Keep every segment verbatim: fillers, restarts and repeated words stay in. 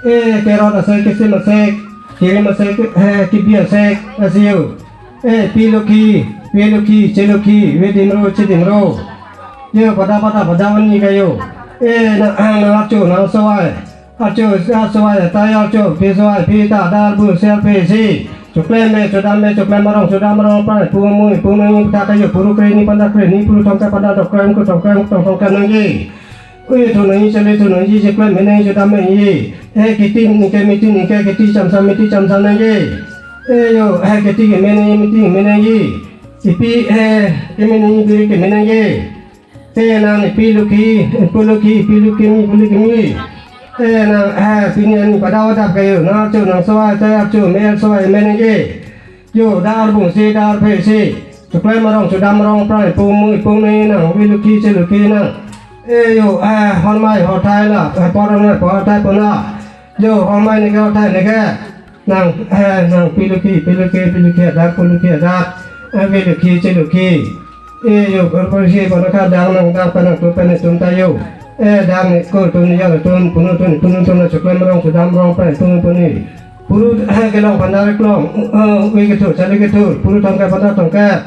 Eh, kerot asek, kesim asek, kerim asek, eh, kebi asek, lasi yo. Eh, pi Lokhi, ve Lokhi, che Lokhi, ve Dimro, che Dimro. Yo, pada, pada, pada, mani kayo. Eh, nang, ah, nang archo, nang sowai. Archo, ah, sowai, ta archo, phi sowai, phi ta, dar, bu, ser, phi, si. Choklem me, chodam me, choklem arong, chodam arong, prai, pu mui, pu mui, ta kayo, puru kre ni, panda kre ni, puru tongka, panda dok kre, ku tong kre, ku tong tong kre nangji. Ui, thu nangji, chale thu nangji, choklem me nangji, chodam me nangji. Eh, kiti ningke, miti ningke, kiti chamsam, miti chamsam nangji. Eh, yo, eh, kiti keme nangji, miti keme nangji. Ipi, eh, keme nangji, biri keme nangji. Te nang pi Lokhi, pu Lokhi, pi Lokhi keme, pu Lokhi keme. Te nang, eh, pini ani pada adap kayo, nang archo, nang sowai, te archo, me sowai, me nangji. Yo, dar bung si, dar phe si. Choklem arong, chodam arong, prai, pu mui, pu mui nang, ve Lokhi, che Lokhi nang. Eh, yo, eh, hormai, horthai la, eh, por nang, por thai pona. Yo, hormai neke, horthai neke. Nang, eh, nang pi Lokhi, pi Lokhi, pi Lokhi adak, pu Lokhi adak. Eh, ve Lokhi, che Lokhi. Eh, yo, kor kor si, pada kadang nang dak panang tu panang tum ta yo. Eh, dang ni kor tum ni yar tum, punu tum, punu tum na choklem arong, chodam arong, prai, punu punu. Puru, eh, kelong pandar kelong, eh, ui kethur, chale kethur, puru tongka, pandar tongka.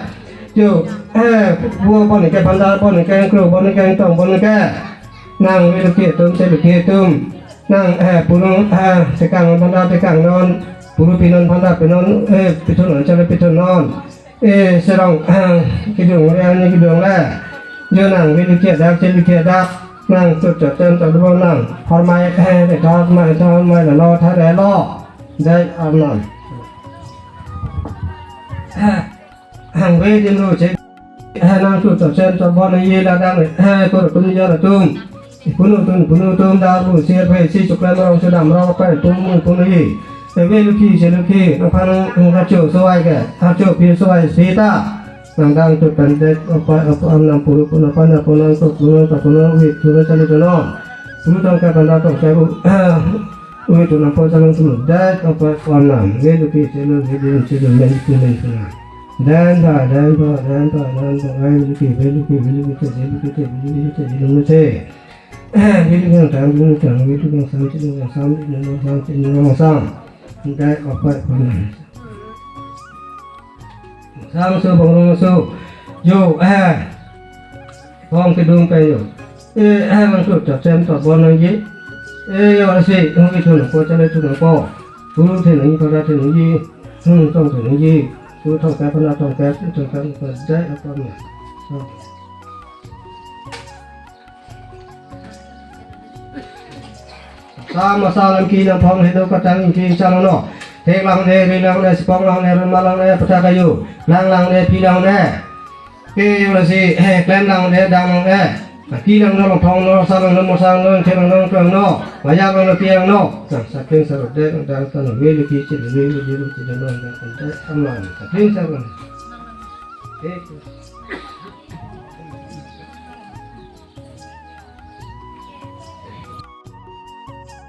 Yo, eh, bu bon ke pandar, bon ke kro, bon ke tong, bon ke. Nang ve Lokhi atum, che Lokhi atum. Nang, eh, puru, eh, tekang pandar tekang non, puru pinon pandar pinon, eh, pithun non, chale pithun non. Eh, serong, eh, kidung, eh, ni kidung le. Jo nang ve Lokhi adak, che Lokhi adak. Nang chot chot chot chot bo nang. Hormai, eh, re thar mai, thar mai la lo, thar re lo. Dei arnam. Hang ve Dimro che. Eh, nang chot chot chot chot bo nangji la dang. Eh, kor tum ni yar tum. Punu tum, punu tum, dar bu, ser phe si, choklem arong, chodam arong, prai, pu mui, pu mui. Eh, ve Lokhi, che Lokhi, aphan nang archo sowai ke, archo phi sowai si ta. Nang dang tu pen dek, apa, apa, nang puru, punu, apa, nang punu, nang tu, punu, ta punu, ui, punu, chale punu. Punu tongka, pandar tongka, bu, ui, tu nang pun, chale punu, dek, apa, apa, nang, ve Lokhi, che Lokhi, ve Dimro, che Dimro, men, tu, men, tu, nang. Dan, ba, dan, ba, dan, ba, dan, ba, ve Lokhi, ve Lokhi, ve Lokhi, che, ve Lokhi, che, ve Lokhi, che, ve Lokhi, che. Ve Lokhi nang tang, ve Lokhi nang tang, ve Lokhi nang sam, che Lokhi nang sam, che Lokhi nang sam, che Lokhi nang sam. Dai opai pun. Sam so bang rong so. Jo, eh. Bang kedung pe yo. Eh, eh, nang tu chot chem chot bo nangji. Eh, yo si, nang itu nang ko, chale itu nang ko. Puru the nangji, pada the nangji. Hmm, tong the nangji. Puru tongka, pada tongka, tongka, tongka, dai apa ni. So. Sam asal lam ki lam phong heno katang ingki sang no. Thek lang ne, ri lang ne, sipong lang ne, run ma lang ne, pata kayu. Lang lang ne, pi lang ne. Ke yo lasi, eh, klem lang ne, dang lang ne. Ki lang no, phong no, sang lang no, mo sang no, thek lang no, klem no. Maya lang no, pi lang no. Sa, sa klem sa de, dang tan ve Lokhi che, ve Lokhi che, ve Lokhi che, dang tan, tan, tan, aman. Sa klem sa lang. Eh.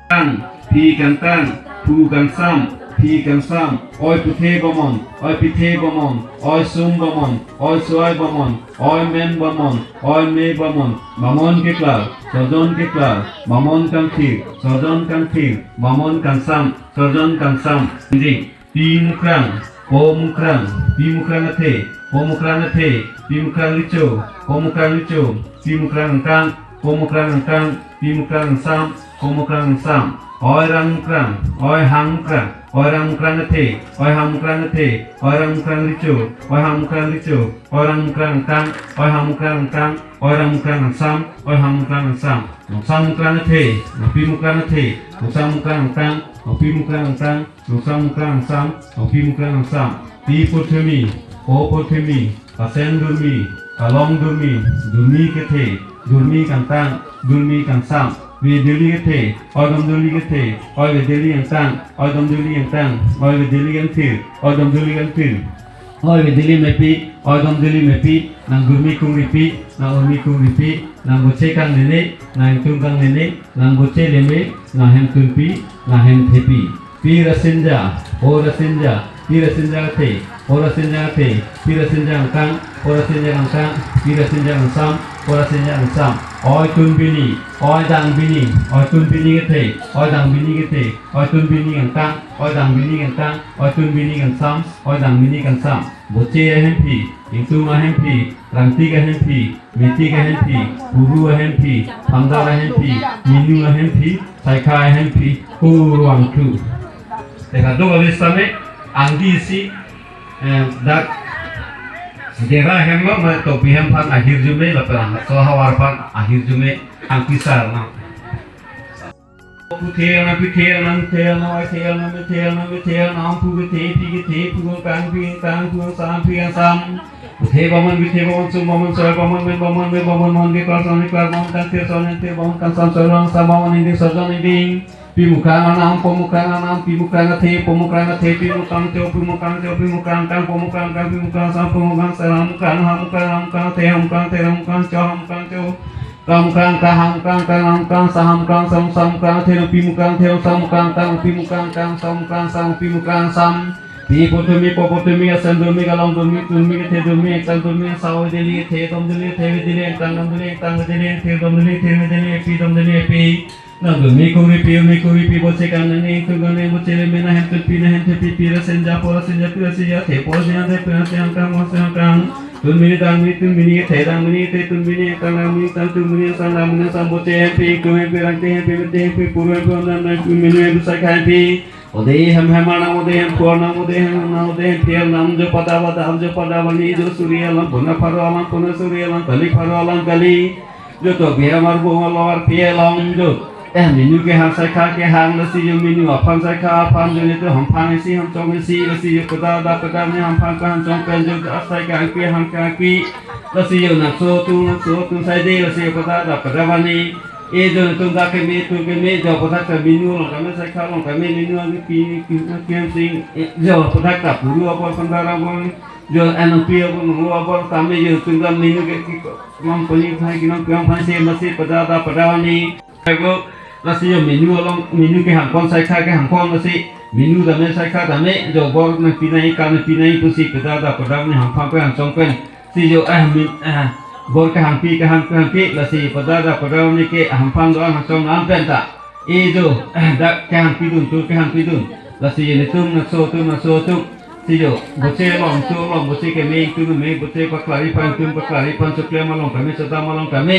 Tang, phi kangtang, phu kangsam, phi kangsam, oi puthe bamon, oi pithe bamon, oi sum bamon, oi suai bamon, oi men bamon, oi me bamon, bamon keklar, sojon keklar, bamon kangthir, sojon kangthir, bamon kangsam, sojon kangsam. Ding. Pi mukrang, po mukrang, pi mukrang athe, po mukrang athe, pi mukrang richo, po mukrang richo, pi mukrang angkang, po mukrang angkang, pi mukrang angsam, po mukrang angsam. Oi rang mukrang, oi hang mukrang, oi rang mukrang athe, oi hang mukrang athe, oi rang mukrang richo, oi hang mukrang richo, oi rang mukrang angkang, oi hang mukrang angkang, oi rang mukrang angsam, oi hang mukrang angsam. Nongsam mukrang athe, nongpi mukrang athe, nongsam mukrang angkang, nongpi mukrang angkang, nongsam mukrang angsam, nongpi mukrang angsam. Pi purthimi, po purthimi, pasen durmi, palong durmi, durmi kethe, durmi kangtang, durmi kangsam, ve dili kethe, oi dom dili kethe, oi ve dili angkang, oi dom dili angkang, oi ve dili kangthir, oi dom dili kangthir. Oi ve dili mepi, oi dom dili mepi, nang durmi kungripi, nang urmi kungripi, nang boche kangnene, nang ingtung kangnene, nang boche leme, nang hemtunpi, nang hemthepi. Pi rasinja, po rasinja, pi rasinja athe, po rasinja athe, pi rasinja angkang, po rasinja angkang, pi rasinja angsam, Pura sinya angsam. Oi tun bini, oi dang bini, oi tun bini kethe, oi dang bini kethe, oi tun bini angkang, oi dang bini angkang, oi tun bini angsam, oi dang bini angsam. Boche ahemphi, ingtung ahemphi, rangtik ahemphi, metik ahemphi, puru ahemphi, pangdar ahemphi, minu ahemphi, saikha ahemphi, kurang tu. Teka do kali same, angdi si, eh, dak, gera hem ma, ma topi hem aphan ahirjume, lapen so havar aphan ahirjume, angki sar na. Puthe na, pithe na, muthe na, vaithe na, mithe na, mithe na, pu kethe, phi kethe, pu angkang, phi angkang, pu angsam, phi angsam. Puthe baman, bithe baman, sum baman, soi baman, men baman, men baman, mon ke klar, son ke klar, mon kan thir, son ke thir, mon kan sam, soi lang sam, baman ingding, soi lang ingding. Pi mukrang anam, po mukrang anam, pi mukrang athe, po mukrang athe, pi mukrang cho, pi mukrang cho, pi mukrang kang, po mukrang kang, pi mukrang sam, po mukrang sam, ham mukrang, ham mukrang, ham mukrang athe, ham mukrang athe, ham mukrang cho, ham mukrang cho. Kam krang, kaham krang, kanam krang, saham krang, sam, sam krang, therong pi mukrang, therong sam mukrang, kang pi mukrang, kang sam mukrang, sang pi mukrang, sam. Pi po tumi, po po tumi, asen tumi, kalong tumi, tumi, kethe tumi, ektan tumi, sao dili, the tom dili, the dili, ektan tom dili, ektan dili, thir tom dili, thir dili, pi tom dili, pi. Nam tumi, kuri pi, umi kuri pi, boche kan nani, tung kan nani, boche le mena hem tun pi na hem tun pi, pi ra sen ja, po ra sen ja, pi ra sen ja, the po ra sen ja, the pi ra sen ja, kang po ra sen ja, kang. Tun bini, dang bini, tun bini, the dang bini, the tun bini, kang dang bini, kang tun bini, kang dang bini, kang boche hemphi, ingtung hemphi, rangtik hemphi, metik hemphi, puru hemphi, pangdar hemphi, minu hemphi, saikha hemphi. Ode hem hem arnam, ode hem phu arnam, ode hem arnam, ode hem phi arnam, jo pada pada, jo pada bani, jo suri alam, puna pharo alam, puna suri alam, kali pharo alam, kali. Jo topi hem arvo alam, arphi alam, jo. Eh, minu kehang, saikha kehang, lasi jo minu aphan, saikha aphan, jo netum hamphang isi, hamchong isi, lasi jo pada da pada ni hamphang kehang chong pen, jo dak saikha angpi, hang kehangpi, lasi jo nangso atum, nangso atum saide, lasi jo pada da pada bani. E jo netum dak keme, tum keme, jo aphuthak ta minu along keme, saikha along keme, minu angpi, pi, pi, pi, sing, e, jo aphuthak ta puru apor, pangdar apor, jo anong pi apor, nong apor, tame jo netum dak minu ke, ki, lam poni phai, kinong piang phai se, masi pada da pada bani. Ko, lasi jo minu along, minu kehang kon, saikha kehang kon, lasi minu tame, saikha tame, jo bor nangpi nangji, kan nangpi nangji pusi pada da pada bani, hamphang pen, hamchong pen. Si jo, eh, min, eh, bor kehangpi, kehang, kehangpi, lasi pada da pada bani ke, hamphang do-an, hamchong do-an pen ta. E jo, eh, dak kehangpi dun, tur kehangpi dun. Lasi jo netum, nangso atum, nangso atum. Si jo, boche along, tu along, boche keme, ingtung keme, boche paklarji aphan, ingtung paklarji aphan, choklem along keme, chodam along keme.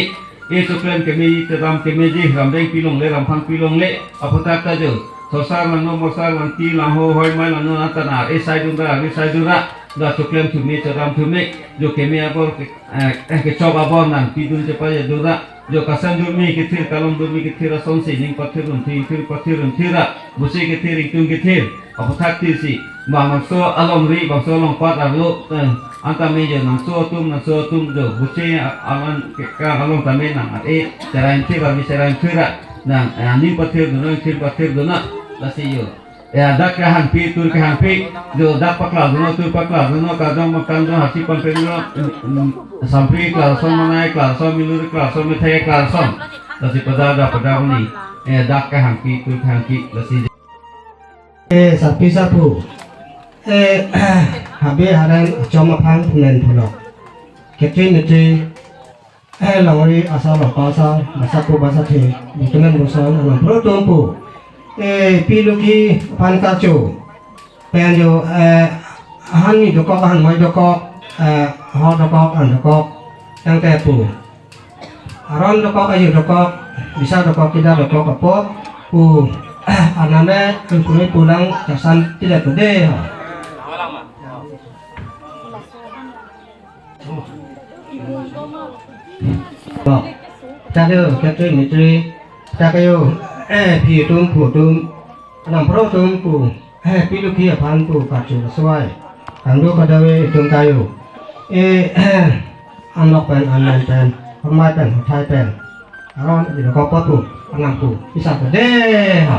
E choklem kemeji, chodam kemeji, ramdeng pi longle, ramphang pi longle, aphuthak ta jo. Sorsar langno, morsar langti, langho, hoi mai langno, nang ta na, e sai dun ra, e sai dun ra, da choklem thume, chodam thume, jo keme abor ke, eh, eh, kechok abor nangpi dun chepa ya dun ra, jo kasan dun me kethir, kalong dun me kethir, asonsi ning pathir dun thir, thir pathir dun thir ra, boche kethir, ingtung kethir, aphuthak thir si, bang bangso alongri, bangso along pat arlo, eh, anta me jo nangso atum, nangso atum jo, boche a-, alan ke ka along tame nang, eh, cherain thir, ami cherain thir ra, nang, eh, aning pathir dun, nang thir pathir dun na, lasi jo. Ya, dak kehangpi, tur kehangpi, jo dak paklar dun, tur paklar dun, kardom, makang dun, hasi pon pen dun, mm, mm, sampri klarson, manai klarson, milur klarson, methai klarson. Lasi pada da pada bani, eh, dak kehangpi, tur kehangpi, lasi. Eh, sapi sapu. Eh, habe haren achom aphan phumen phulok. Ketri metri, eh, longri asal apa asal, basaku basathe, butumen buson, alam pro tumpu. Eh, pi luki aphan kacho. Pen jo, eh, ahan ni dokok, ahan moi dokok, eh, ho dokok, an dokok. Tangte pu. Aron dokok, ayu dokok, bisa dokok, kida dokok, apo, pu, aname, an kumi pulang, kasan tidak gede, ha. Lo, ta do, ketri mitri, ta kayo, eh, phi atum, phu atum, alam pro atum pu, eh, pi luki aphan pu kacho aswai. Kangdo kadave atum kayo. Eh, anok pen, amen pen, hormai pen, hothai pen. Aron, di ko potu, anam pu, bisa ke de, ha.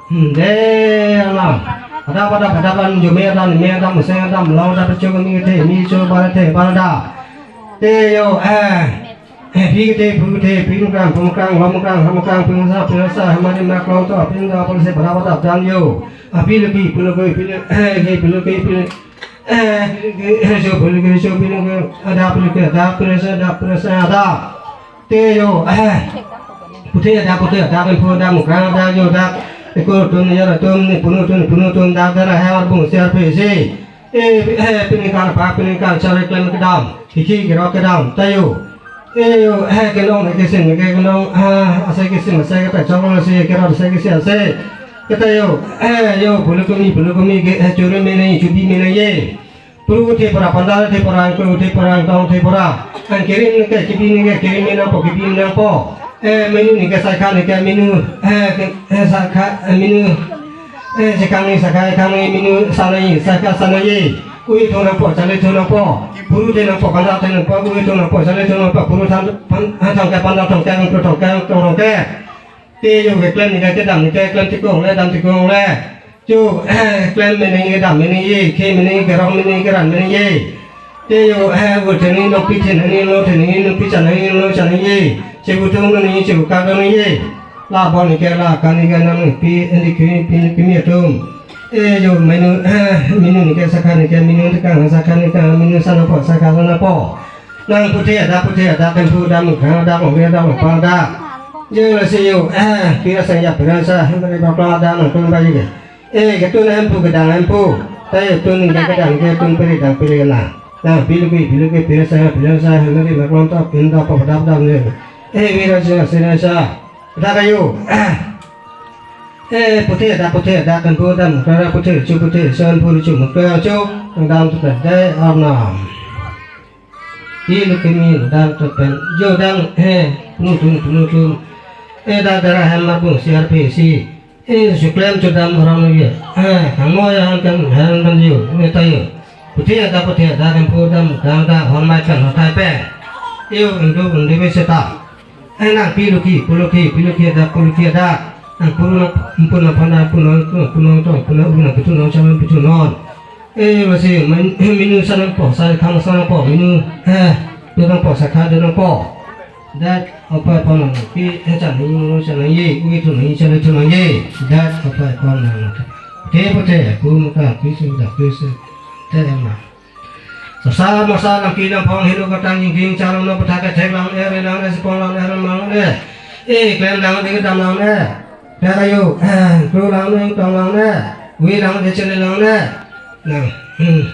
Hmm, de, anam. Ada, ada, ada, ban, jume, ada, nime, ada, museng, ada, melau, ada, pecu, kami, kethe, mi, chu, bar, the, bar, da. Te, yo, eh. Eh, phi kethe, phu kethe, phi mukrang, phu mukrang, lo mukrang, ha mukrang, phi musa, phi musa, hamari mak lo to, phi musa, phi musa, pada, pada, dan, yo. Ah, phi luki, phi luki, phi luki, eh, phi luki, phi luki. Eh, phi luki, eh, so, phi luki, so, phi luki, ada, phi luki, ada, phi luki, ada, phi luki, ada. Te yo, eh, puthe adak, puthe adak, emphu adak, mukrang adak, yo adak, ekur atum, jar atum, nepunu atum, nepunu atum, dak dak, eh, arbung siar pe si. Eh, eh, pini kar pa, pini kar chari klem kedam, hiki kiro kedam, ta yo. Eh, yo, eh, kelong, eh, kesin, eh, kelong, ah, asai kesin, asai kata, chong asai, kiro asai kesin, asai. Kata yo, eh, yo, pulu kumi, pulu kumi, ke, eh, churi mene, chubi mene ye. Puru the pura, pandal the pura, angkru the pura, angtong the pura. An kerim ke, kebi ke, kerim nangpo, kebi nangpo. Eh, menu ke, sakha ke, menu, eh, ke, eh, sakha, eh, menu. Eh, sekang ni sakha, kang ni menu, sana ye, sakha sana ye. Ui thong nangpo, chale thong nangpo. Puru the nangpo, pandal the nangpo, ui thong nangpo, chale thong nangpo. Puru thang, pan, ah, thong ke, pandal thong ke, angkru thong ke, angtong thong ke. Te yo ke klem ni ke kedam ni ke klem tikong le dam tikong le. Chu klem mene kedam mene ye, khe mene kerong mene keran mene ye. Te yo he wo the ni nokpi the ni lo the ni nokpi chan ni lo chan ye. Che bu tung ni che bu ka ni ye. La bon ni ke la ka ni ke nam ni pi ni ke pi ni ke mi atum. E yo menu menu ni ke sakha ni ke menu ni ke sakha ni ke menu sana po sakha sana po. Nang puthe adak puthe adak kan pu dam kang adak ong adak ong pa adak. Jeng lasi yo, eh, pira sa ya, pira sa, hemari bakla ada nang tun bayi ke. Eh, ketun hempu kedang hempu. Ta yo tun ni kedang ketun piri dang piri na. Nang piluki, piluki, pira sa ya, pira sa, hemari bakla ta pin ta pa dap dap ni. Eh, vira sa, sira sa. Dak ayo. Eh, puthe adak, puthe adak, kan pu dam, kara puthe, chu puthe, san pu chu, mukra chu, dam tu dai arnam. Di lukimi dam tu pen, jo dam, eh, punu tun, punu tun. Eh, da dara hem marbung siar pe si. Eh, suklem chu dam orang ye. Eh, kamo ya han kan, han kan yo, ne ta yo. Puthe adak, puthe adak, kan pu dam, dam da, hon mai kan, hotai pe. Yo, indu, indu be seta. Eh, nang piluki, puluki, piluki adak, puluki adak. Nang puru nang, pun nang panda, pun nang, pun nang tong, pun nang, pun nang, pitu nang, saman pitu non. Eh, masih, min-, minu sanang po, sa khang sanang po, minu, eh, dunang po, sakha dunang po. Dat, apa, apa nang, pi, eh, chan, minu, chan, ye, ui, tu, nang, chan, tu, nang, ye. Dat, apa, apa nang, te, po, te, ku, muka, ku, su, da, ku, su, te, ma. Sasa, masa, nang, pi, nang, phong, hinu, katang, jing, jing, chan, nang, pethak, kethek, lang, eh, re, lang, eh, sipong, lang, eh, re, lang, eh. Eh, klem, lang, ding, dam, lang, eh. Dak ayo, eh, kru lang ne, tong lang ne, wi lang ne, chele lang ne. Nang, hmm.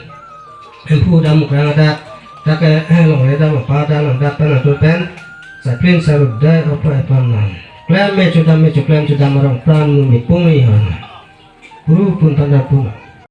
Hempu dam mukrang adak, dak ke, eh, long le dam apa dak nang dak pen atur pen. Saprin sarut dai apa apa nang. Klem me chudam me chuklem chudam arong pran mu mi pung mi hon. Guru pun tanda pun.